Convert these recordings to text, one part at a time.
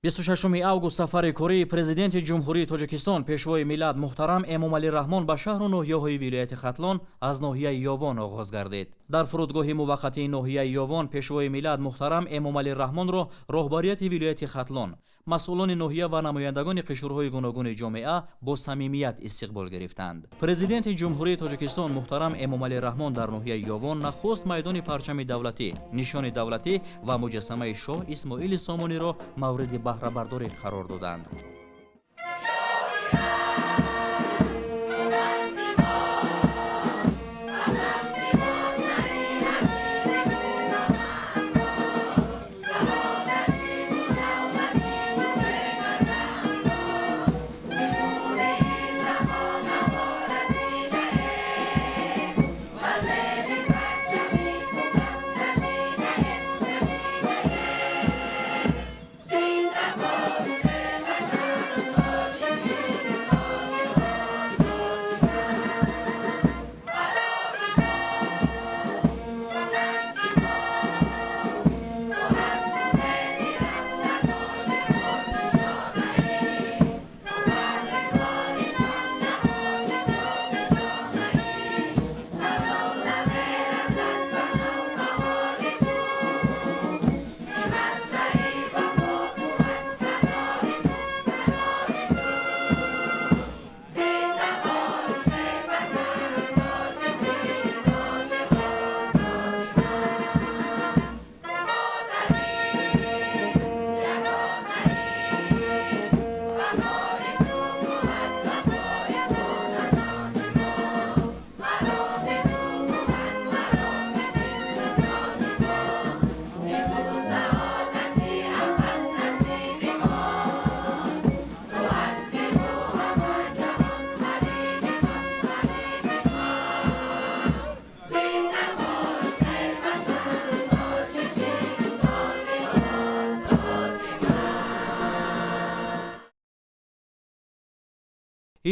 26 август сафари кории Президенти Ҷумҳурии Тоҷикистон, Пешвои миллат муҳтарам Эмомалӣ Раҳмон ба шаҳру ноҳияҳои вилояти Хатлон аз ноҳияи Ёвон оғоз гардид. Дар фурудгоҳи муваққатии ноҳияи Ёвон Пешвои миллат муҳтарам Эмомалӣ Раҳмонро роҳбарияти вилояти Хатлон, масъулони ноҳия ва намояндагони қишрҳои гуногуни ҷомеа бо самимият истиқбол гирифтанд. Президенти Ҷумҳурии Тоҷикистон муҳтарам Эмомалӣ Раҳмон дар ноҳияи Ёвон нахуст майдони парчами давлатӣ, нишони давлатӣ ва муҷассамаи шоҳ Исмоили Сомониро мавриди баҳрабардорӣ қарор доданд.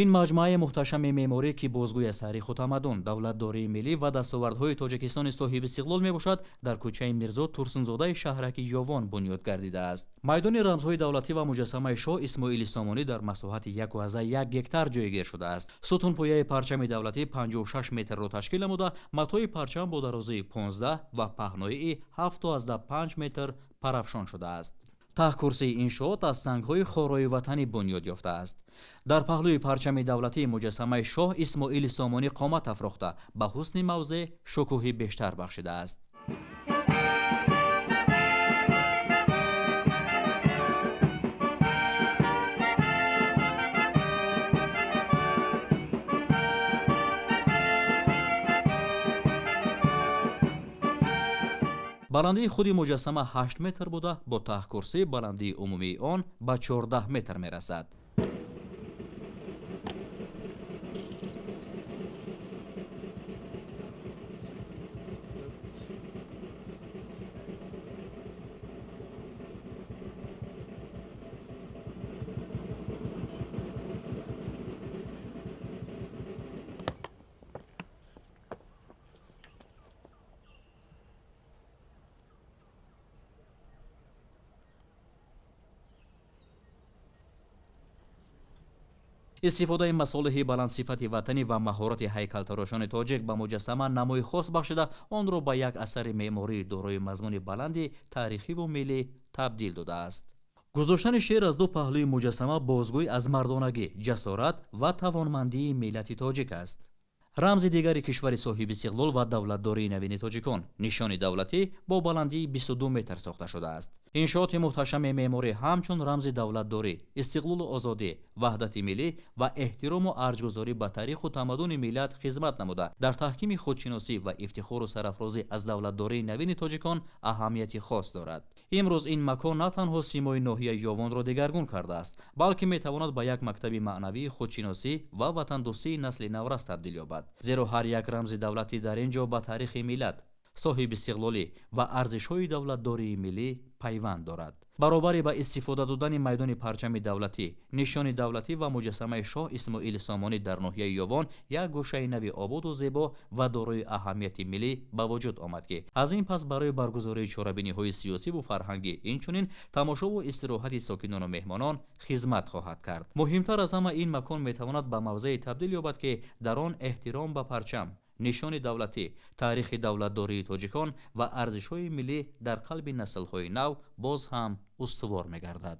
Ин маҷмӯаи муҳташами меъморӣ, ки бозгӯи аз таъриху тамаддун, давлатдории миллӣ ва дастовардҳои Тоҷикистони соҳибистиқлол мебошад, дар кӯчаи Мирзо Турсунзодаи шаҳраки Ёвон бунёд гардидааст. Майдони рамзҳои давлатӣ ва муҷассамаи шоҳ Исмоили Сомонӣ дар масоҳати 1,1 гектар ҷойгир шудааст. Сутунпояи парчами давлатӣ 56 метрро ташкил намуда, матои парчам бо дарозии 15 ва паҳноии 7,5 метр парафшон шудааст. Таҳкурсии иншоот аз сангҳои хорои ватанӣ бунёд ёфтааст. Дар паҳлӯи парчами давлатӣ муҷассамаи шоҳ Исмоили Сомонӣ қомат афрохта, ба ҳусни мавзеъ шукӯҳи бештар бахшидааст. Баландии худи муҷассама 8 метр буда, бо таҳкурсӣ баландии умумии он ба 14 метр мерасад. Истифодаи масолеҳи баландсифати ватанӣ ва маҳорати ҳайкалтарошони тоҷик ба муҷассама намои хос бахшида, онро ба як асари меъмории дорои мазмуни баланди таърихиву миллӣ табдил додааст. Гузоштани шер аз ду паҳлӯи муҷассама бозгӯй аз мардонагӣ, ҷасорат ва тавонмандии миллати тоҷик аст. Рамзи дигари кишвари соҳибистиқлол ва давлатдории навини тоҷикон, нишони давлатӣ бо баландии 22 метр сохта шудааст. Иншооти муҳташами меъморӣ ҳамчун рамзи давлатдорӣ, истиқлолу озодӣ, ваҳдати миллӣ ва эҳтирому арҷгузорӣ ба таъриху тамаддуни миллат хизмат намуда, дар таҳкими худшиносӣ ва ифтихору сарафрозӣ аз давлатдории навини тоҷикон аҳамияти хос дорад. Имрӯз ин макон на танҳо симои ноҳияи Ёвонро дигаргун кардааст, балки метавонад ба як мактаби маънавии худшиносӣ ва ватандӯстии насли наврас табдил ёбад. Зеро ҳар як рамзи давлатӣ дар ин ҷо ба таърихи миллат, Соҳибистиқлолӣ ва арзишҳои давлатдории миллӣ пайванд дорад. Баробари ба истифода додани майдони парчами давлатӣ, нишони давлатӣ ва муҷассамаи шоҳ Исмоили Сомонӣ дар ноҳияи Ёвон як гӯшаи нави ободу зебо ва дорои аҳамияти миллӣ ба вуҷуд омад, ки аз ин пас барои баргузории чорабиниҳои сиёсиву фарҳангӣ, инчунин тамошову истироҳати сокинону меҳмонон хизмат хоҳад кард. Муҳимтар аз ҳама, ин макон метавонад ба мавзее табдил ёбад, ки дар он эҳтиром ба парчам, нишони давлатӣ, таърихи давлатдории тоҷикон ва арзишҳои миллӣ дар қалби наслҳои нав боз ҳам устувор мегардад.